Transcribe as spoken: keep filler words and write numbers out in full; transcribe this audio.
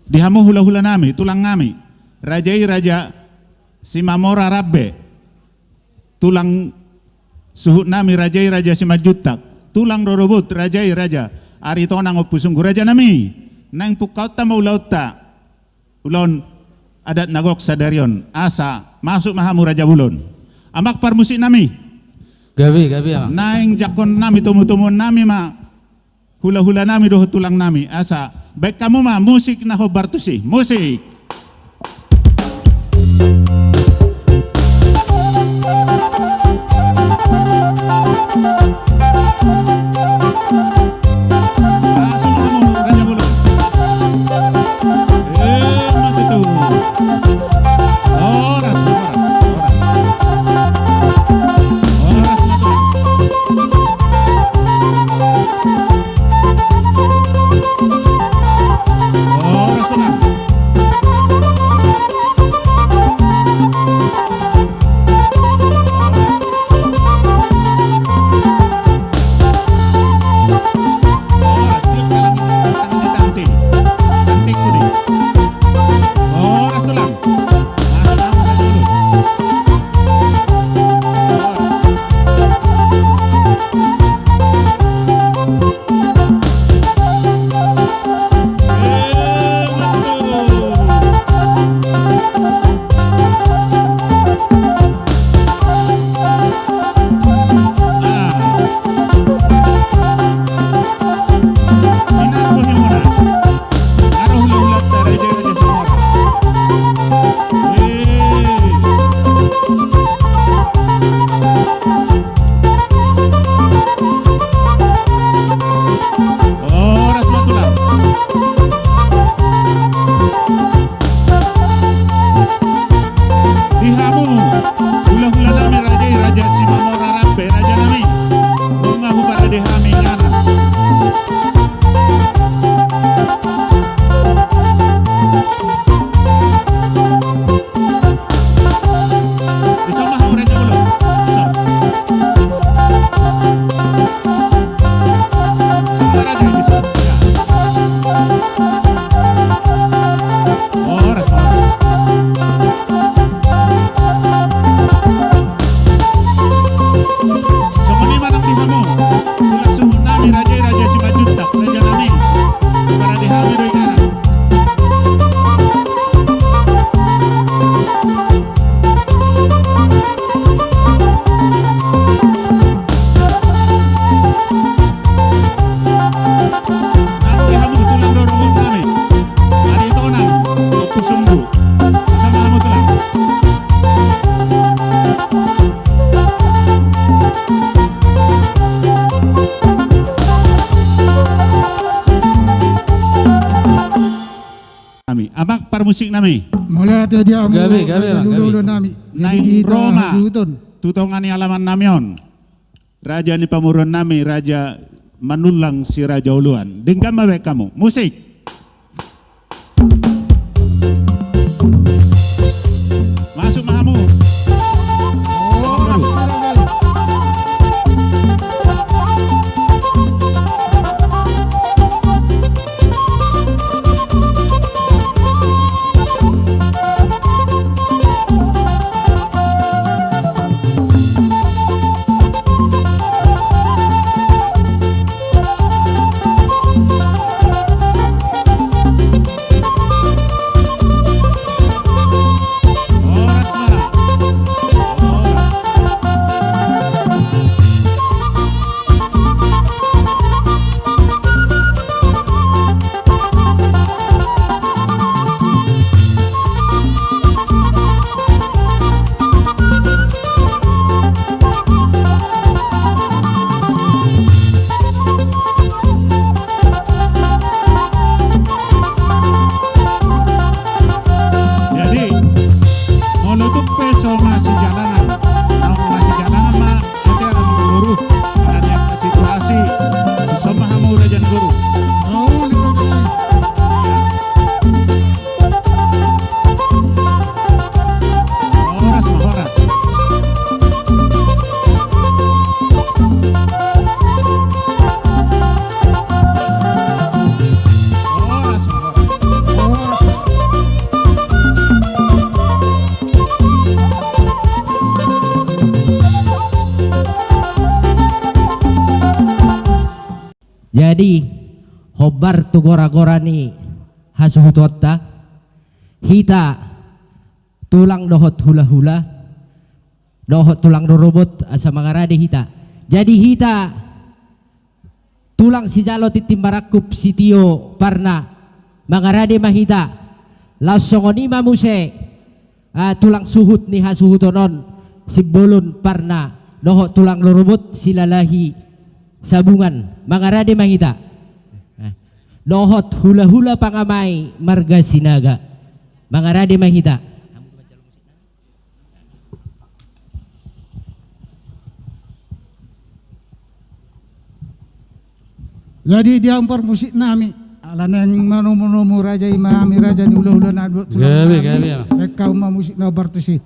Di hamu hula-hula nami, tulang nami, raja i Raja Simamora Rambe, tulang suhut nami, raja i Raja Simanjuntak, tulang rorobot, raja i Raja Aritonang Ompu Sunggu, raja nami, naeng pungkaonta ma ulaonta, ulaon adat na gok sadari on, asa masuk ma hamu raja bolon. Amang parmusik nami. Gabe, gabe, amang. Naeng jangkon nami, tomu-tomuon nami ma hula-hula nami dohot tulang nami, asa baen hamu ma musik na hombar tusi. Musik. Masuk hamu raja bolon. Eh, mantap tutu. Horas, horas, horas. Horas, mantap. Horas, tenang. Horas, tiup tangan, tangan di tangti. Tangti kudi. Horas, tulang. Horas ma, tulang. Di hamu hula-hula nami, raja i Raja Simamora Rambe, raja nami, nunga huparade hami inganan. Bisa ma hamu raja bolon. Bisa. Bisa ma raja, bisa. Ya. Horas, horas. Songon i ma nang di hamu tulang suhut nami, raja i Raja Simanjuntak, raja nami, huparade hami do inganan. Nang di hamu tulang rorobot nami, Aritonang Ompu Sunggu. Bisa ma hamu, tulang. Nami, amang parmusik nami. Mauliate di hamu, gabe, gabe, raja, amang, gabe, hula-hula nami. Naeng, jadi di ro ma hasuhuton tu tonga ni alaman nami on raja ni pamoruon nami, Raja Manullang Si Raja Oloan. Denggan ma baen hamu. Musik. Masuk ma hamu. Jadi, hombar tu gora-gora ni hasuhutonta, hita tulang dohot hula-hula, dohot tulang rorobot, asa mangarade hita. Jadi hita tulang sijalo tintin marangkup sitio parna, mangarade ma hita. Laos songon i ma muse, ah, tulang suhut ni hasuhuton on, Simbolon parna, dohot tulang rorobot Silalahi Sabungan, mangarade ma hita. Eh, dohot hula-hula pangamai marga Sinaga, mangarade ma hita. Jadi dia umpar musik nami, ala naeng manomu-nomu raja i ma hami raja ni hula-hula na dua tulang. Gabe, nami, gabe, ya. Baen hamu ma musik na umpar tusi.